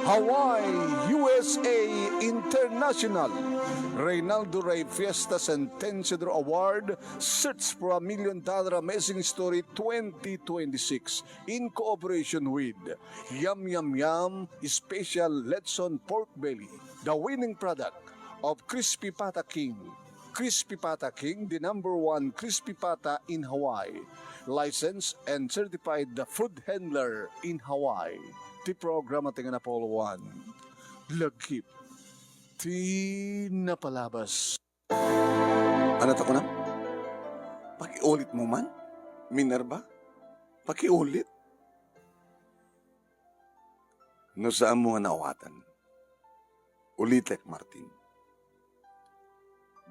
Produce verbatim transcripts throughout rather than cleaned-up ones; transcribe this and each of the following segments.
Hawaii, U S A International. Reynaldo Rey Fiesta Sentenciador Award, Search for a Million Dollar Amazing Story twenty twenty-six, in cooperation with Yum Yum Yum Special Letson Pork Belly, the winning product of Crispy Pata King. Crispy Pata King, the number one crispy pata in Hawaii. Licensed and certified the food handler in Hawaii. Ti programa ti nga napauloan. Lagip ti napalabas. Ano ta kunam? Pakiulit mo man, Minerva? Pakiulit? No saan mo nga naawatan, ulitek, Martin.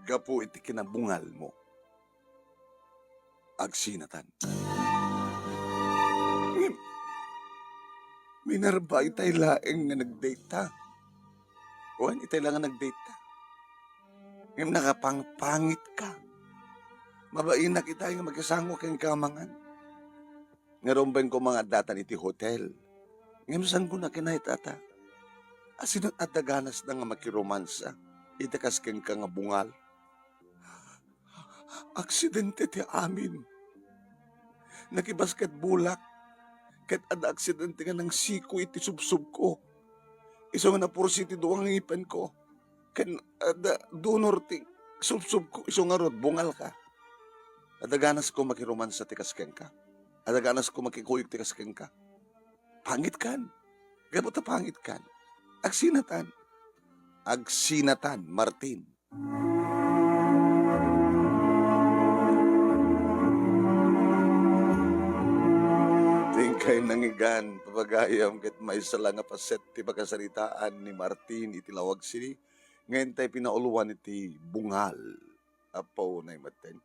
Gapu iti kinabungal mo, agsinatan. Ngem, Minerva, itay laeng nga nag-date ta. Wen, itay laeng nga nag-date ta. Ngem nakapangpangit ka. Mabainak itay nga makisango kenka mangan. Ngarud, wen ko mangaddatan iti hotel. Ngem saan ko nakinayat ata? Asino adda ganas na nga makiromansa iti kas kenka nga bungal? Aksidente ti amin. Nakibasketballak, ket adda aksidente nga nangsiko iti subsobko. Isu nga napursi ti dua nga ngipenko. Ken adda donor ti subsobko, isu ngarud, bungalka. Adda ganasko makiromansa ti kas kenka. Adda ganasko makikuyog ti kas kenka. Pangitkan. Gapu ta pangitkan. Agsinatan. Agsinatan, Martin. Ti inkay nangigan, papagayam, ket maysa la nga paset ti pakasaritaan ni Martin iti Laoag City, nga intay pinauloan iti bungal. Apo, nay maten.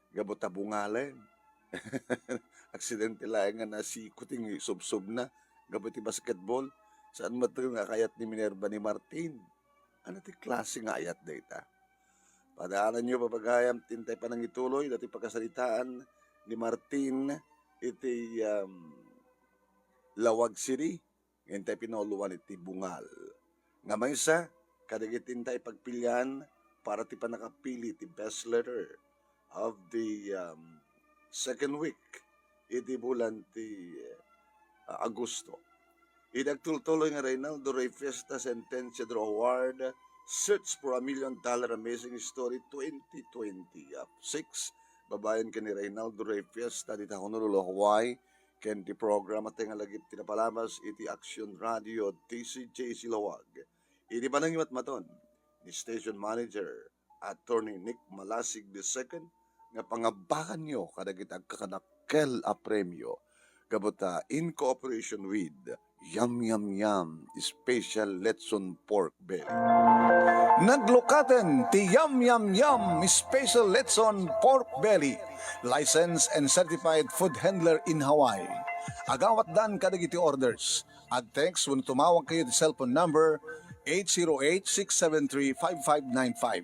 Gapu ta bungalen. Aksidente laeng nga nasiko ti subsobna gapu iti basketball. Saan met nga kayat ni Minerva ni Martin? Ano ti klase nga ayat dayta? Padaananyo, papagayam, ti intay panangituloy dati pakasaritaan ni Martin iti, um, Laoag City. Intay pinauloan iti bungal. Nga maysa kadagiti intay pagpilian para ti pannakapili ti best letter of the, um, second week iti bulan ti, uh, Agosto. Iti agtultuloy nga Reynaldo Rey Fiesta Sentenciador Award, Search for a Million Dollar Amazing Story twenty twenty-six, babaen ken ni Reynaldo Rey Fiesta dita Honolulu, Hawaii, ken ti programa ti nga lagip ti napalabas iti Action Radio D C J C Laoag. Iti panangimatmaton ni Station Manager Attorney Nick Malasig the second nga pangabakanyo kadagiti agkakadakkel a premio gapu ta in cooperation with Yum Yum Yum Special Letson Pork Belly. Naglukaten ti Yum Yum Yum Special Letson Pork Belly, licensed and certified food handler in Hawaii. Agawatdan kadagiti orders. Ag-text wenno tumawag kayo iti cellphone number eight zero eight, six seven three, five five nine five,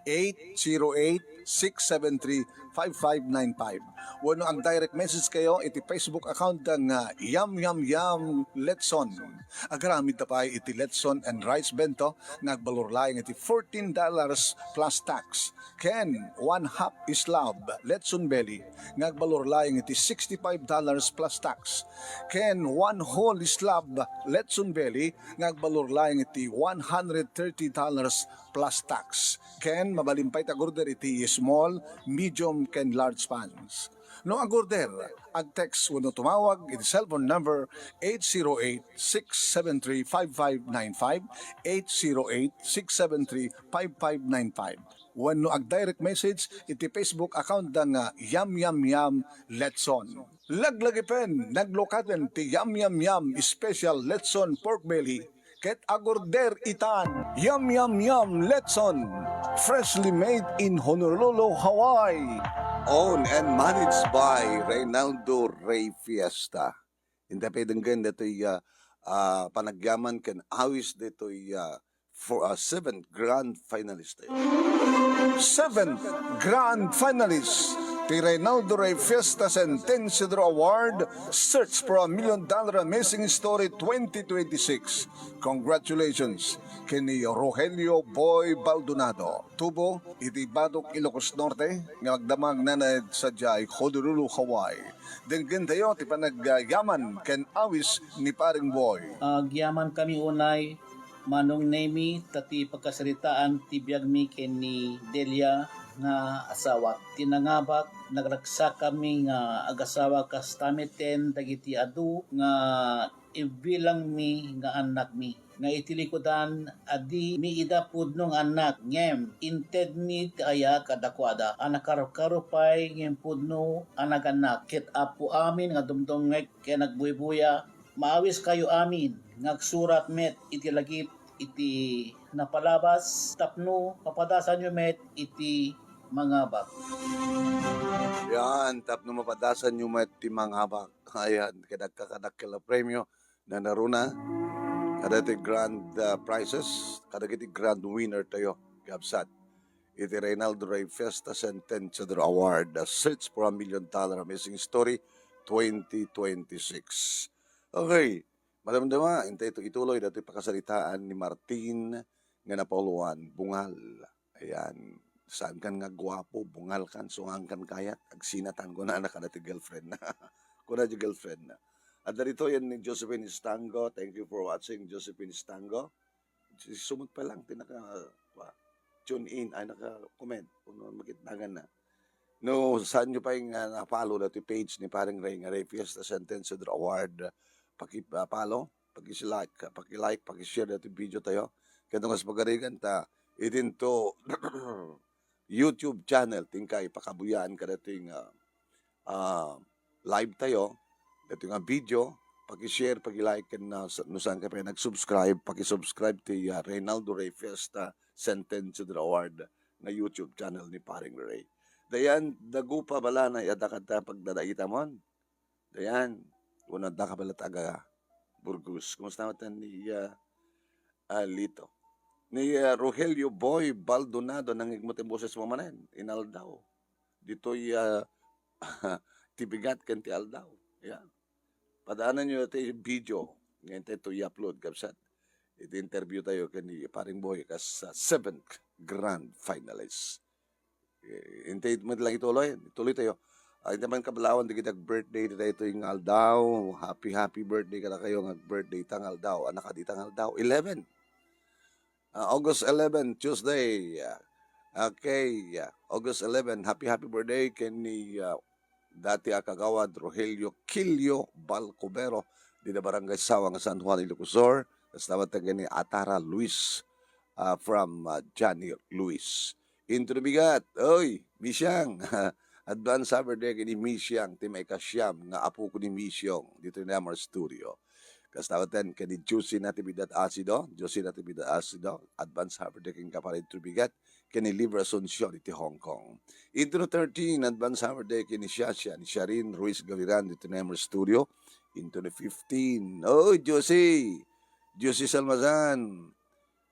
eight zero eight, six seven three, five five nine five. Wenno ag-direct message kayo iti Facebook account nga Yum Yum Yum Letson. Agaramid ta pay iti Letson and Rice Bento nga agbalor laeng iti fourteen dollars plus tax, ken one half slab Letson Belly nga agbalor laeng iti sixty-five dollars plus tax, ken one whole slab Letson Belly nga agbalor laeng iti one hundred thirty dollars plus tax, ken mabalin pay ti ag-order iti small, medium, ken large pans. No ag-order, ag-text wenno tumawag iti cellphone number eight zero eight, six seven three, five five nine five, eight zero eight, six seven three, five five nine five. Wenno ag-direct message iti Facebook account da nga Yum Yum Yum Letson. Laglagipen, naglukaten ti Yum Yum Yum Special Letson Pork Belly ket ag-order itan. Yum Yum Yum Letson, freshly made in Honolulu, Hawaii. Owned and managed by Reynaldo Rey Fiesta. Intay pay denggen daytoy, ah, ah, panagyaman ken awis daytoy, ah, for, ah, seventh grand finalist. Seventh grand finalist. Ti Reynaldo Rey Fiesta Centennial Award, Search for a Million Dollar Amazing Story twenty twenty-six. Congratulations ken ni Rogelio Boy Baldonado. Tubo iti Batok, Ilocos Norte, nga agdamag nanad sadiay Honolulu, Hawaii. Denggentayo ti panagyaman ken awis ni Paring Boy. Agyamankami unay, Manong Nemi, ta ti pagkasaritaan ti biagmi ken ni Delia nga asawak. Ti nangabak, nagraksakkami nga agasawa kasta metten dagiti adu nga ibilangmi nga annakmi, nga iti likudan, a di mi ida pudno nga annak, ngem intedmi ti aya kadakuada, a nakarukaro pay ngem pudno a nagannak. Ket Apo amin nga dumdumngeg ken agbuybuya, maawiskayo amin nga agsurat met iti lagip iti napalabas tapno mapadasanyo met iti mangabak. Yan, tapno mapadasanyo met ti mangabak. Ayan, kadagka kadakkel a premio, nanaruna, kadagiti grand, ah, prizes, kadagiti grand winner tayo, kabsat. Iti Reynaldo Rey Fiesta Centennial Award, the Search for a Million Dollar Amazing Story twenty twenty-six. Okay, madamdama, intay ito ituloy, datoy pakasaritaan ni Martin nga napauluan, bungal. Ayan, saan kan nga guapo, bungal kan, sungan kan kayat, agsinatan ko na anak, kada ti girlfriend na. Kuna di girlfriend na. At darito yan ni Josephine Estango. Thank you for watching, Josephine Estango. Si sumot pa lang, ti naka, wa, tune in, ay, naka-comment, kung makitnagan na. No, saan nyo pa yung, ah, na-follow na ti page ni Paring Ray nga Ray Fiesta Sentence Award, paki-, ah, follow, paki-like, paki-like, paki-share dati video tayo. Kaya nung mas magarigan ta, itinto YouTube channel, tingkay, pakabuyaan ka dati nga, ah, live tayo, dati nga video, paki-share, paki-like, ken na, sa-, no saan ka pa nag-subscribe, paki-subscribe ti, ah, Reynaldo Ray Fiesta Sentence Award nga YouTube channel ni Paring Ray. Dayan, dagupa bala na yada kata pagdadaitamon. Dayan, kuna da ka bala taga Burgos. Kumusta mo ni, ah, ah, Lito? Ni, ah, Rogelio Boy Baldonado, nangigmo ti boses mo manen, inaldaw. Ditoy, ah, ti bigat ken ti aldaw. Yeah. Padaanan nyo ti video. Ngayon tayo i-upload, kabsat. Iti interview tayo ken ni Paring Boy kas, ah, seventh grand finalist. Eh, intay met lang ituloy. Ituloy tayo. Ah, intay man kablawan, dagiti ag-birthday ditoy nga aldaw. Happy, happy birthday kada kayo nga ag-birthday ta nga aldaw. Anak, adi ta nga aldaw. Eleven. Ah, August eleven, Tuesday. Ah, okay. Ah, August eleven, happy, happy birthday ken ni, ah, dati a kagawad Rogelio Kilio Balcubero, dida Barangay Sawang, San Juan, Ilocos Sur. Kasta met ken ni Atara Luis, ah, from, ah, Johnny Luis. Into the bigat, oy, Misiang. Advance happy birthday ken ni Misiang, ti maikasiam nga apo ko ni Misiong, dito ni Amar Studio. Kasta met ken ni Josie Natividad Asido, Josie Natividad Asido, advance happy birthday kenka, pare, into the bigat, ken ni Liver Asuncion iti Hong Kong. Into the thirteen, advance happy birthday ken ni Shasha, ni Sharin Ruiz Gaviran dito ni Amar Studio. Into the fifteen, oy, Josie, Josie Salmazan,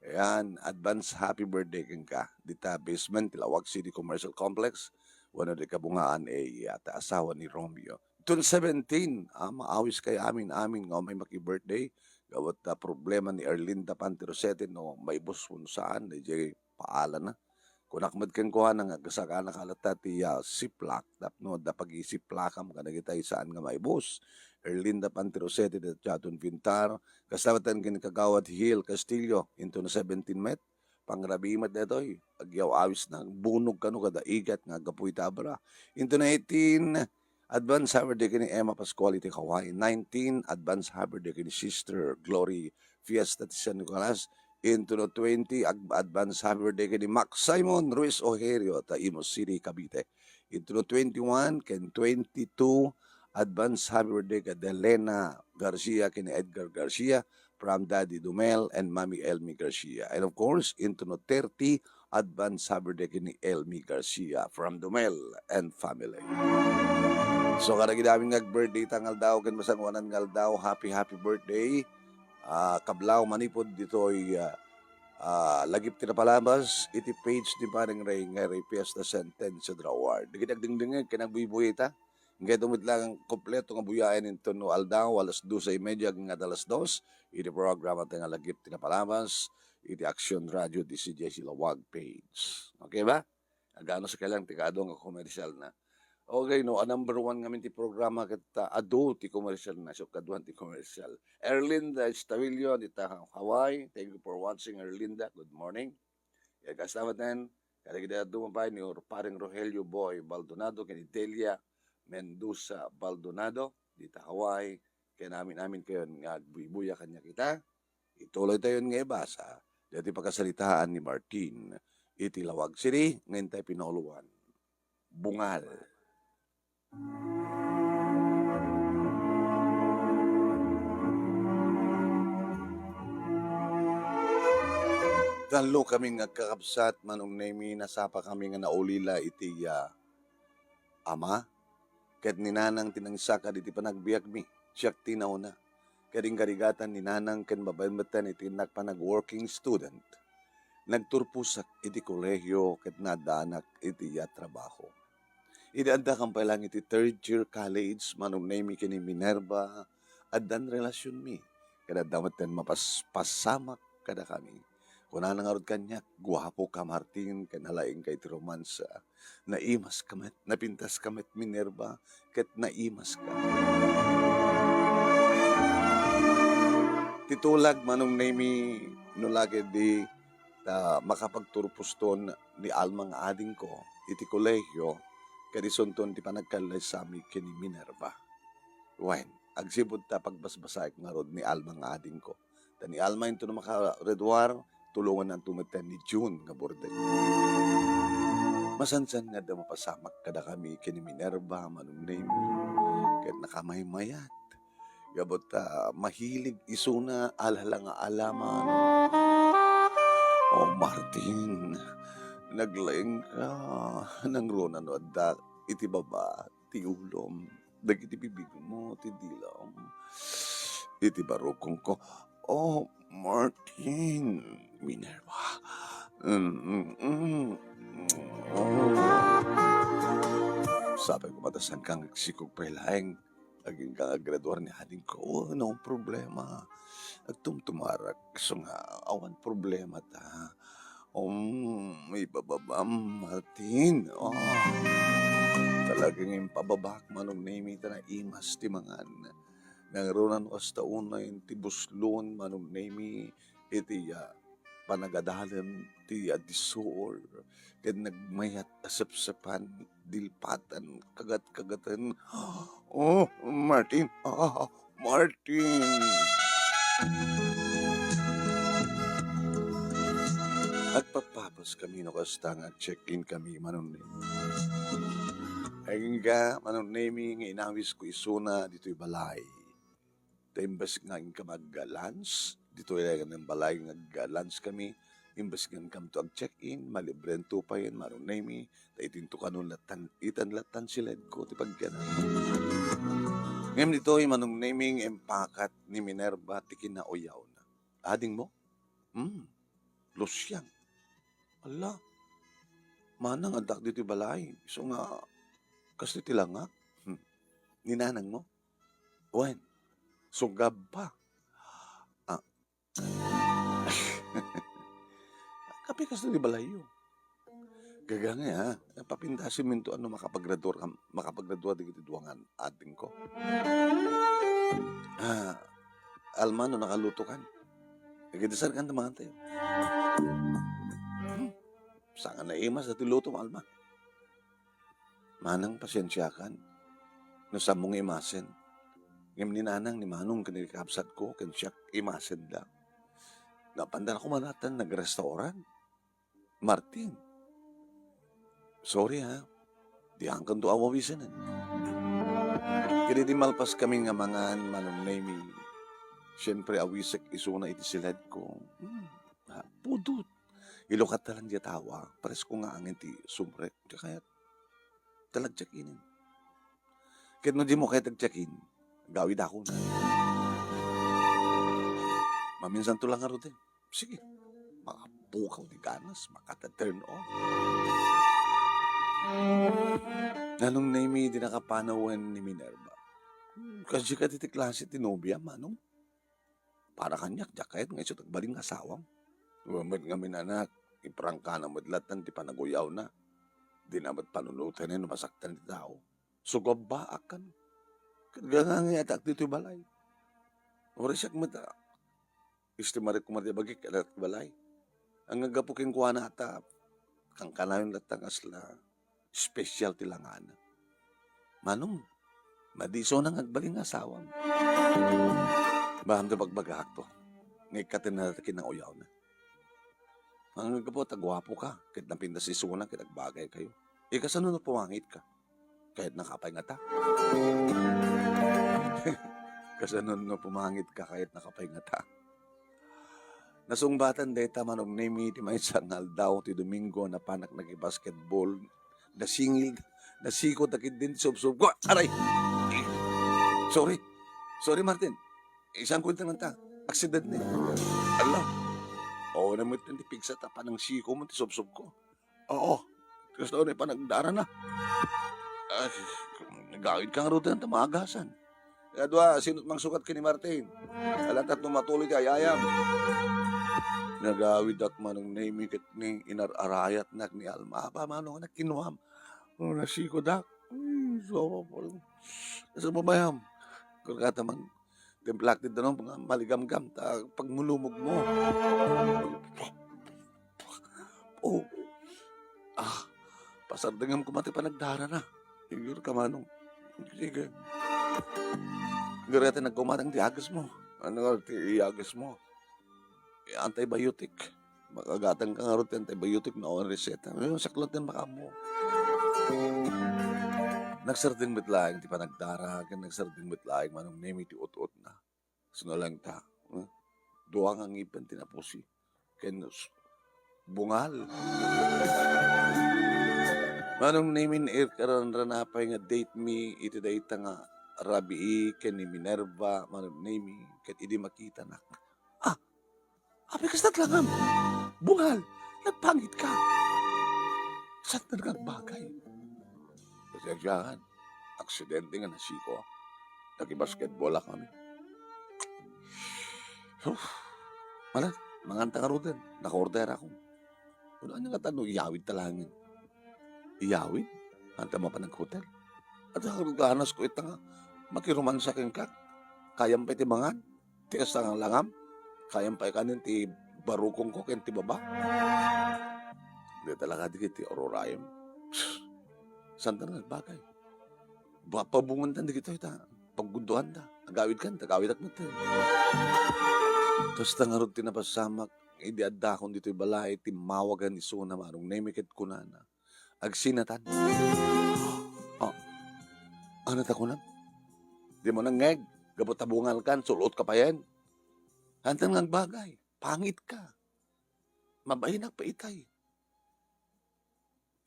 ayan, advance happy birthday kenka. Dita basement ti Laoag City Commercial Complex, wenno di kabungaan, eh, ta asawa ni Romeo. Tun seventeen, ah, maawis kay amin-amin nga umay maki-birthday. Gapu ta problema ni Erlinda Pantirosete no maibus wenno saan, di jay paalana. Kunak met kenkuana nga agasagana ka latta ti, ah, siplak, tapno adda pagisiplakam kadagitay saan nga maibus. Erlinda Pantirosete, dita Jadon Vintar, kasta met ken ni Kagawad Hill Castillo, into na seventeen met, pangrabii met daytoy, agyaw-awis na, bunog kano kada igat nga aggapu ita abra. Into na eighteen, advance happy birthday ken ni Emma Pascual iti Hawaii. Nineteen, advance happy birthday ken ni Sister Glory Fiesta ti San Nicolas. Into no twenty, ag-, advance happy birthday ken ni Max Simon Ruiz Ojerio ta Imus City, Cavite. Into no twenty-one ken twenty-two, advance happy birthday ken Delena Garcia ken ni Edgar Garcia from Daddy Dumel and Mommy Elmi Garcia. And of course, into no thirty, advance happy birthday ken ni Elmi Garcia from Dumel and family. So, kadagiti amin nga ag-birthday ta nga aldaw ken masangoanan nga aldaw, happy, happy birthday. Ah, kablaw manipud ditoy, ah, Ah, lagip ti napalabas iti page ni Paring Ray nga Ray Fiesta Sentencia Award. Dagiti agdengdengngeg ken agbuybuya ita. Inkay tumit lang kompleto nga buyaen inton no aldaw, alas doce y media agingga alas dos, iti programa tayo nga Lagip ti Napalabas, iti Action Radio D C J C Lawag page. Okay ba? Agano sa kailang ti kaadu nga komersial na. Okay, no, a number one ngamin ti programa ket, ah, adu ti komersial na, so kaduan ti komersial. Erlinda Estavillo, dita Hawaii. Thank you for watching, Erlinda. Good morning. Ket kasta met, kadagiti adu pay ni Or-, Paring Rogelio Boy Baldonado, ken ni Delia Mendoza Baldonado, dita Hawaii, ken amin-amin kayon nga agbuybuya kaniak ita. Ituloy tayon nga ibasa, daytoy pakasaritaan ni Martin, iti Lawag City, nga intay pinauloan. Bungal. Tallo kami nga agkakabsat, Manong Nemi, nasapa kami nga naulila iti, ah, ama ket ni nanang ti nangisakad iti panagbiagmi. Siak ti nauna. Ket inkarigatan ni nanang ken babaen metten iti innak panag-working student. Nagturposak iti kolehio ket naaddanak iti iya trabaho. Idi adda kam pay lang iti third year college, Manong Nemi ken ni Minerva, addan relasionmi, ket adda metten mapaspasamak kadakami. Kunana ngarud kaniak, "Guapo ka, Martin, ken nalaing ka iti romansa. Naimas ka met, napintas ka met, Minerva, ket naimas ka." Ti tulag, Manong Nemi, no la ketdi ta makapagturposton ni Alma nga adingko iti kolehio, ket isunton ti panagkallaysami ken ni Minerva. Wen, agsipud ta pagbasbasaek ngarud ni Alma nga adingko. Ta ni Alma inton makagraduar, tulongannanto metten ni June nga burdeng. Masansan nga adda mapasamak kadakami ken ni Minerva, Manong Nemi, ket nakamaymayat. Gapu ta mahilig isuna, ala la nga alaman. Oh, Martin, naglaing ka. Nangruna no adda iti baba ti ulom, dagiti bibigmo ti dilam, iti barukongko. Oh, Martin, Minerva. Mm, mm, mm. Oh. Sapay ko matasan kang agsikog pay laeng. Agingga nga aggraduar ni adingko, no problema. Agtumtumarak, isu nga awan problema ta. Um, ibababam, Martin. Oh, talaga nga impababak, Manong Nemi, ta naimas ti mangan. Nangruna no kasta unay ti buslon, Manong Nemi, iti, ah, panagadalem ti, ah, disor, ken nagmayat a sepsepan, dilpatan, kagat-kagatan. Oh, Martin, ah, Martin! Agpapabas kami no kasta nga ag-check-in kami, Manong Nemi. Agingga, Manong Nemi, nga inawisko isuna ditoy balay. Ta imbes nga inkam ag-lunch, ditoy laeng balay nga ag-lunch kami, imbes nga inkamto ag-check-in, malibrento payen, Manong Nemi, ta itinto kanon lattan, itan lattan si ledko ti pagkianam. Ngem ditoy, Manong Nemi, nga impakat ni Minerva ti kinauyawna. Adingmo? Hmm, Lucian. Ala, manang addak ditoy balay, isu nga, kastoy ti langak? Hmm. Ni nanangmo? Wen, sugab pa. Ah. Kape kastoy ti balayyo. Gagangay, ha? Papintasim minto ano makapagraduar kam-, makapagraduar dagiti dua nga adingko. Ah, Alma, no nakaluto kan. Agidasar kan ta mangan tayo. Hmm. Saan nga naimas dati luto, Alma? Manang, pasiensiakan no saanmo nga imasen. Ngem ni nanang, ni manong ken ni kabsatko ken siak imasen da. Napanda la koma natan nagrestaurant. Martin, sorry ha, diak kanto awawisenen. Ket idi malpas kami nga mangan, Manong Nemi, siempre awisek isuna iti siledko. Hmm, ha, pudot. Ilukat ta lang diay tawa, paresko nga angin ti sumrek. Kayat, talagtiak inin. Ket no dimo kayat agtiakin, gawidakon. Maminsanto lang ngaruden. Sige. makapukaw ti ganas, makata-turn on. Nanong Nemi, dinaka panawen ni Minerva. Kasdi kadi ti klase ti nobiam, Manong? Para kaniak, diak kayat nga isu ti agbalin nga asawam. Wen met ngamin, anak, iprangkana met latta ti panaguyawna. Dina met panunoten no masaktan ti tao. Sugabbaak kano. Ket gangangiatak ditoy balay. Uray siak met, a, estimarek koma ti bagik ket adda ti balay. Ang naggapu kenkuana ta, kankanayon latta nga asla special ti langana. Manong, madi isuna nga agbalin nga asawam. Bahamda bagbagakto. Nga ikkatenna ta kinanguyawna. Ang naggapu ta guapo ka, ket napintas isuna ket agbagay kayo. Ikasano no pumangit ka? Kayat nakapay ngata? Kasano no pumangit ka, kayat nakapay ngata? Nasungbatan dayta, Manong Nemi, ti maysa nga aldaw ti Domingo a napanak nakibasketball. Nasingil, nasikod a ketdin ti subsob ko. Aray! Sorry. Sorry, Martin. Isang kwenta lang ta. Aksidente. Ala. Oo naman ti pigsa ta panang siko mo ti subsob ko. Oo. Kasta ni panagdarana. Ay, nagawid ka nga ruden ta maagasan. Kadua, sino't mangsukat ken ni Martin? Ala, tatlo matuloy ti ayayam. Nagawidak, Manong Nemi, ket ni inar-arayatnak ni Alma. Apa, Manong, anak, kinuam. Oh, nasikodak. Ay, so, so, babayam. Kurkata man, timplak ti danum, nga maligamgam, ta pagmulumog mo. Oh. Ah, pasardengam koma ti panagdarana. Igur ka, Manong. Sige. Gareta nagkumatang ti ages mo. Ano nga ti ages mo? Antibiotic. Makagatang ka ngarud ti antibiotic no awan reseta. Ay, saklat nga makaammo. Nagsardeng met laeng ti panagdara, ken nagsardeng met laeng, Manong Nemi, ti ut-utna. Sino lang ta, eh? Dua nga ngipen ti napusi. Ken s-, bungal. Manong Nemi, irkaranrana pay nga date mi iti dayta nga rabii ken ni Minerva, Manong Nemi, ket idi makitanak. Ah, apay kasta ti langam? Bungal, nagpangit ka. Saan ka nagbagbagay? Pasensiakan. Aksidente nga nasiko. Nakibasketball kami. Uf. Mala, manganta ngaruden. Nakaorder ako. Ano, ano nga tano, iyawid ta laeng. Iyawid? Anta mapan nag-hotel. At ang ganas ko ita nga, makiromansa kenka. Kayam pay ti mangan. Ti kasta nga langam. Kayam pay kanen ti barukong ko ken ti baba. Di talaga di ti aurora yun. Saan ta nagbagay? Ba, pabungan ta dagitoy ta. Paggundoan ta. Agawid kan, tagawid ak met. Kasta ngarud ti napasamak, idi addakon ditoy balay, timmawagan isuna Manong Nemi ket kunana, "Agsinatan." Oh, ano ta kunam? Di mo nangngeg, gapu ta bungal kan, sul-ot ka payen. Hantan nga agbagay, pangit ka. Mabainak pa itay.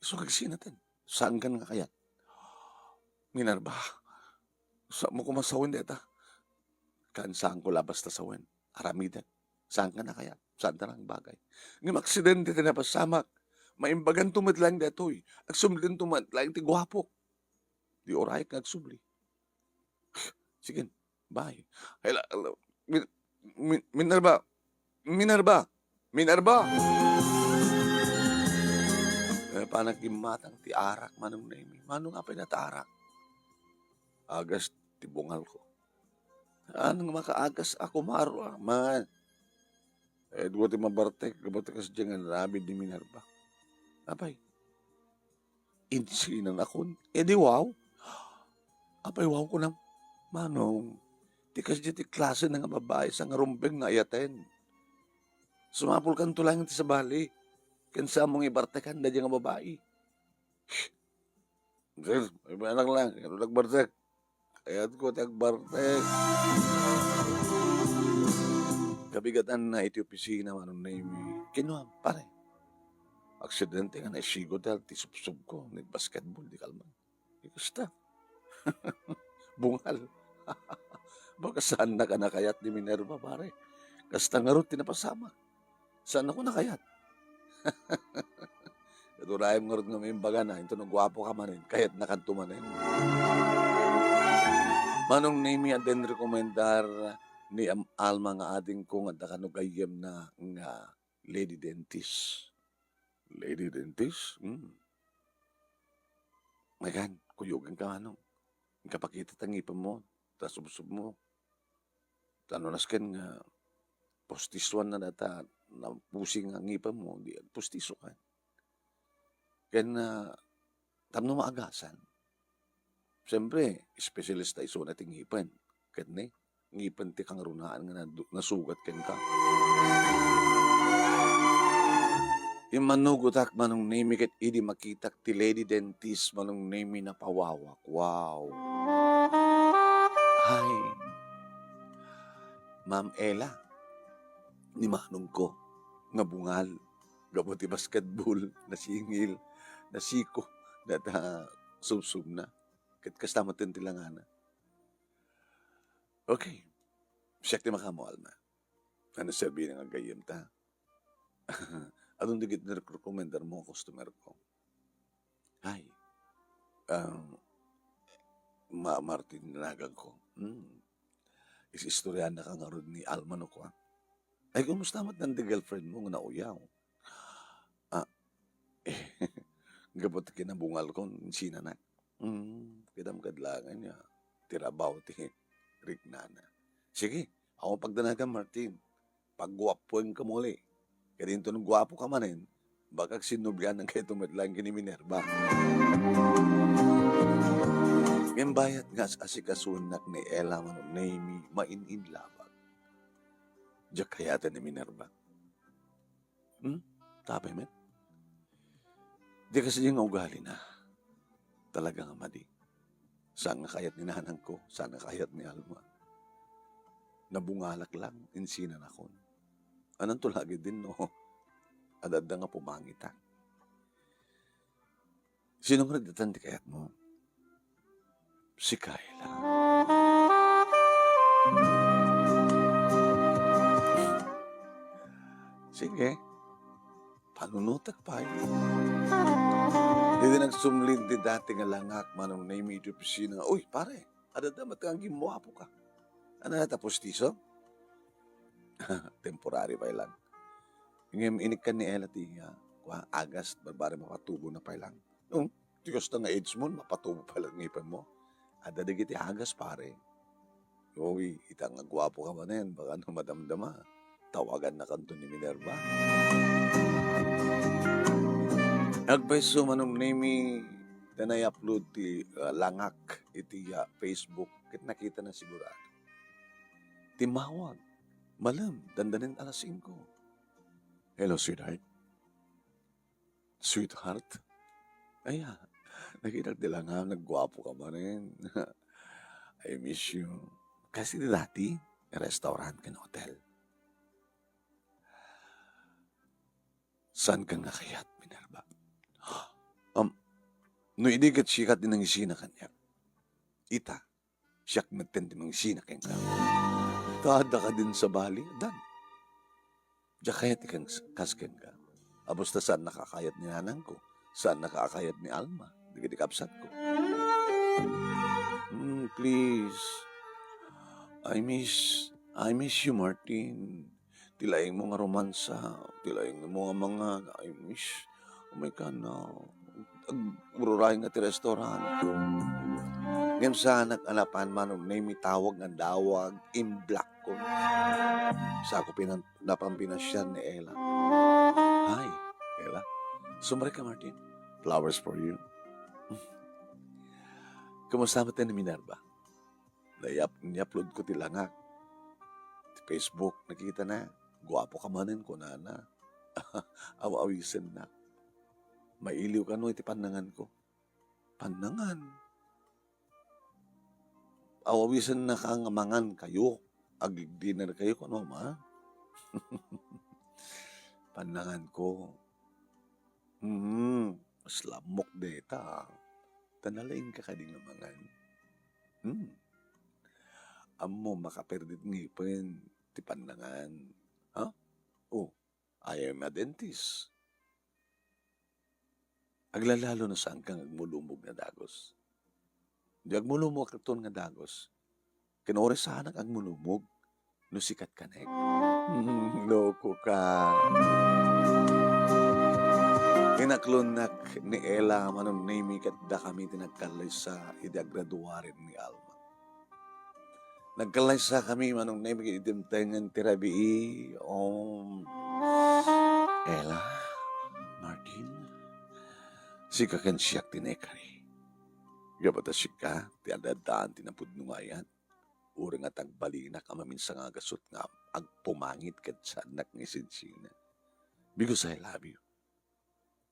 Isu nga agsinatan. Saan kan nga kayat? Minerva, saan mo koma sawen deta? Kaan, saan ko la basta sawen. Aramiden. Saan ka na kayat? Saan ta nang bagay? Ngem aksidente ti napasamak. Maimbagan to met laeng detoy. Agsumlien to met laeng ti guapok. Di uray nga agsubli. Sige, bye. Hello, hello. Min-, Min-, Minerva. Minerva. Minerva! Eh, panagimmatang ti arak, Manong Nemi. Manong, apay na ti arak? Agas ti bungal ko. Anong makaagas ako, maro, ah? Man. Eh, dua ti mabartek, gapu ti kasdiay nga aramid ni Minerva. Apay, insinanakon. Eh, di wow. Apay wow kunam, Manong, ti kasdiay ti klase na nga babai, sa nga rumbeng nga ayaten. Sumapulkan to laeng ti sabali, ken sa mo nga ibartekan daydiay nga babai. Sir, may anak lang, ano nagbartek? Kayat ko ti agbartek. Kabigatanna iti opisina, Manong Nemi. Kinuam, pare. Aksidente nga naisigod ti subsob ko, nagbasketball, di kalman. Di kasta. Bungal. Baka saan na ka nakayat ni Minerva, pare. Kasta ngarud ti napasamak. Saannakon a kayat. Ket urayem ngarud nga maimbagana, intono guapoka manen, kayatnakanto manen. Manong Nemi, adda rekomendar ni Am-, Alma nga adingko nga adda kano gayyemna nga lady dentist. Lady dentist? Hmm. Megan, kuyogenka, manong. Inkapakita ta ngipemmo, ta subsubmo. Ta no nasken nga pustisoanna dayta napusing nga ngipemmo, di agpustisokan. Ken, ah, tapno maagasan. Siyempre, espesyalista isuna ti ngipen. Ket ni, ngipen ti kangrunaan nga nadu-, nasugat kenka. Immanugotak, Manong Nemi, ket idi makitak ti lady dentist, Manong Nemi, napawawak. Wow! Ay, Ma'am Ella, ni manongko, nabungal. Gapu ti basketball, nasingil, nasiko, dayta subsubna. Ket kasta met ti langana. Okay. Siak ti makaammo, Alma. Ano serbina nga gayyemta? Adun dagiti rekomendarmo a customerko? Ay, ah, Ma-, Martin danaganko. Hmm. Is-istoryaannaka ngarud ni Alma no kua. Ay, kumusta met dayta girlfriend mo nga nauyaw? Ah, gapu ti kinabungalko, insinanak. Hmm, kitam kad laeng nga ti rabaw ti riknana. Sige, awan pagdanagan, Martin. Pagguapuenka muli. Ket inton guapoka manen, baka agsinnobiananka met laeng ken ni Minerva. Ngem bayat nga as-asikasuennak ni Ella, Manong Nemi, main-inlabak. Diak kayaten ni Minerva. Hmm? Tapay met? Di kasi nga ugalina. Talaga nga madi. Saan nga kayat ni nanangko, saan nga kayat ni Alma. Nabungalak lang, insinanakon. Ananto lagi din, no? Adda nga pumangitak. Sino nga nagdatan ti kayatmo? Si Kayla. Sige. Panunotek pay. Idi nagsumlid ti dati nga langak, Manong Nemi, iti opisina. Uy, pare, adda met nga agguapoka. Ania ta, pustiso? Temporary pay lang. Ngem inikkan ni Ella ti, ah, kua, agas, barbari mapatubona pay lang. Hmm, ti kasta nga age mo, mapatubo pay lang ngipenmo. Adda dagiti agas, pare. Uy, ita nga guapoka manen, baka no madamdama, tawagannakanto ni Minerva. Agpayso, Manong Nemi, ta na-upload ti, ah, langak iti, ah, Facebook, ket nakitana sigurado. Timmawag. Malem, dandanin alas singko. Hello, sweetheart. Sweetheart? Aya, nakitak ti langak, nagguapoka manen. I miss you. Kasi ti dati, restaurant ken hotel. Saanka nga kayat, Minerva? Um, no idi ket sika ti nangisina kaniak. Ita, siak metten ti mangisina kenka. Ta adda kadin sabali, dan. Diak kayat ti kas-, kas kenka. Abus ta saannaka a kayat ni nanangko, saannaka a kayat ni Alma, dagiti kabsatko. Hmm, please. I miss, I miss you, Martin. Ti laingmo nga romansa, ti laingmo nga mangan, I miss. Oh my God, no. Ag-, ururay nga ti restaurant. Ngem saanak a napan, Manong Nemi, tawag nga dawag, imblakkon. Sako pinan-, napan pinasiar ni Ella. Hi, Ella. Sumrek ka, Martin. Flowers for you. Kumusta met ni Minerva? Nayap-, ni-upload ko ti langak. Ti Facebook, nakitana. Guapoka manen, kunana. Aw-awisennak. Mailiw kano iti pannanganko. Pannangan? Aw-awisennaka nga mangan kayo. Ag-dinner kayo, kuno, ma? Pannanganko. Hmm, mas lammok deta. Ta nalaingka kadi nga mangan. Hmm. Ammom a kaperdit ngipen ti pannangan. Ha? Oh, I am a dentist. Aglalalo no saanka nga agmulumog nga dagus. Di agmulumog aton nga dagus. Ken uray saanak agmulumog no sikat kanek. Hmm, loko ka. Inaklonnak ni Ella, Manong Nemi, ket dakami ti nagkallaysa idi agraduaren ni Alma. Nagkallaysakami, Manong Nemi, ket dimtengen ti rabii. Um, Ella, Martin, sika ken siak ti naikari. Gapu ta sika ti ad-addaan ti napudno nga ayat. Uray nga tagbalinak a maminsan nga gasut nga agpumangit ket saannak nga isinsinag. Because I love you.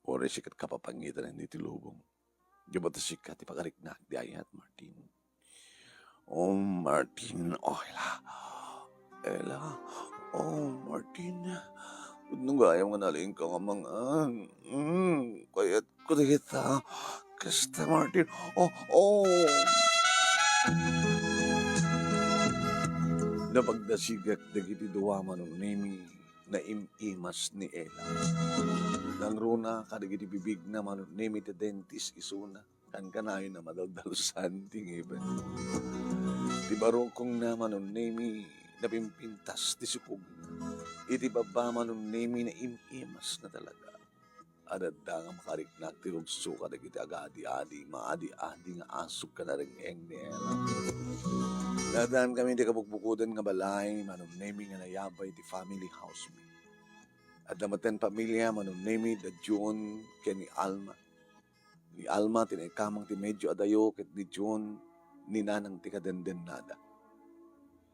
Uray sika ti kapapangitan iti lubong. Gapu ta sika ti pagariknak di ayat, Martin. Oh, Martin, oh, Ella. Ella, oh, Martin. Pudno gayam nga nalingka nga mangan. Mm, kayatko dagita. Kasta, Martin. Oh, oh. Napagdasigak dagiti dua, Manong Nemi, naim-imas ni Ella. Nangruna kadagiti bibigna, Manong Nemi, ti dentist isuna. Kankanayonda madaldalusan ti ngipen. Ti barukongna, Manong Nemi, napimpintas ti sipugna. Iti babba, Manong Nemi, naim-imasna talaga. Ad-adda nga makariknak ti rugso kadagiti agadi-adi, maadi-adi nga asuk ken areng-eng ni Ella. Naaddankami iti kabukbukoden nga balay, Manong Nemi, nga nayabay ti family house mi. Adda metten pamilia, Manong Nemi, da June ken ni Alma. Ni Alma ti naikamang ti medio adayo ket ni June ni Nanang ti kadendennada.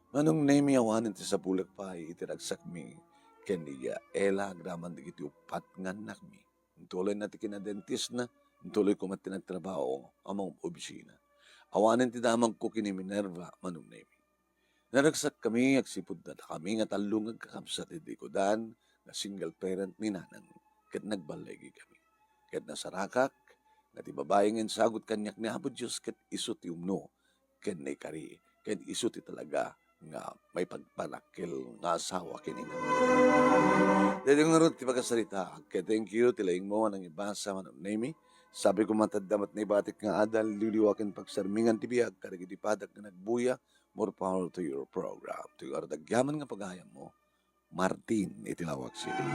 Manong Nemi, awanen ti sabulek pay iti ragsakmi ken ni Ella agraman dagiti uppat nga annakmi. Intuloyna ti kinadentistna, intuloyko met ti nagtrabaho a mangub-obisina. Awanen ti damagko ken ni Minerva, Manong Nemi. Naragsakkami agsipud dakami nga tallo nga agkakabsat iti kudan nga single parent ni Nanang ket nagballigikami. Ket nasarakak nga ti babai nga insagut kaniak ni Apo Dios ket isu ti umno ken naikari ken isu ti talaga nga maipagpanakkel nga asawa ken ina. Daytoy ngarud ti pakasaritaak ket thank you ti laingmo a nangibasa, Manong Nemi. Sabi ko, matadda met naibatik nga adal, liwliwa ken pagsarmingan ti biag kadagiti padak nga nagbuya. More power to your program. Ti ngarud agyaman nga pagayammo, Martin iti Laoag City.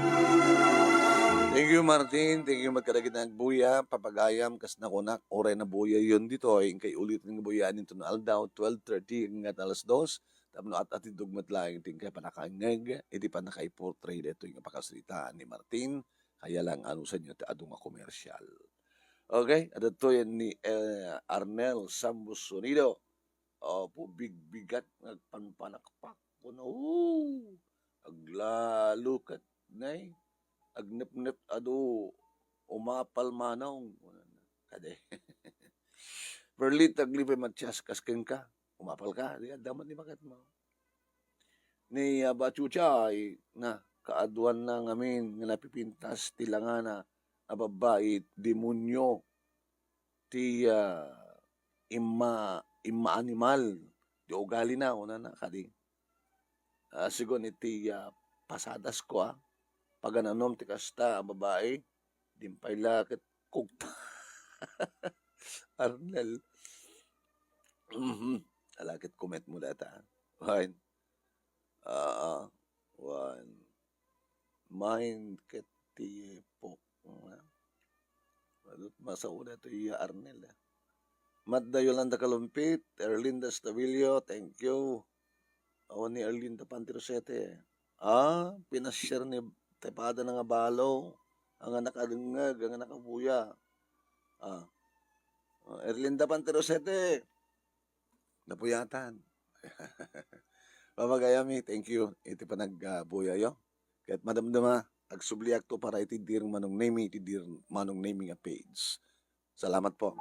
Thank you, Martin. Thank you met kadagiti nagbuya, papagayam, kas nakunak, uray nabuyayon ditoy, inkay uliten nga buyaan inton aldaw, twelve thirty hanggang alas dos, tapno at-atidog met laeng ti inkay pannakaingeg iti pannakaiportray daytoy nga pakasaritaan ni Martin. Kaya lang, anusanyo ti adu nga komersial. Okay, adtoy ni, eh, Arnel Sambu's Sonido. Apo, bigbigat nga agpanpanakpak. Kuno, "Hoo! Aglalo ket, nay, agnepnep adu, umapal manong." Kadi. Perlita Aglipay Matias, kas kenka, umapal ka, di adda met ni baketmo. Ni, ah, Bachuchay, na, kaaduanna ngamin nga napipintas ti langana a babbai, demonyo ti, ah, imma-, immaanimal ti ugalina, kunana kadi. Ah, sigun iti, ah, pasadasko, ah, pagananom ti kasta a babai, dimpay la ket kugta. Arnel. Mhm. Ala ket kumetmo dayta. Fine. Ah, wen, main ket ti pok-, nga. Adu, masao daytoy Arnel, eh. Madda Yolanda Kalumpit, Erlinda Estavillo, thank you. Awan ni Erlinda Pantirosete. Ah, pinashare ni Tepada na nga balo. Ang anak adengeg, ang anak abuya. Ah. Ah, Erlinda Pantirosete. Napuyatan. Papagayami, thank you iti panagbuyayo. Ket madamdama, agsubliakto para iti Dear Manong Nemi, iti Dear Manong Nemi nga page. Salamat po.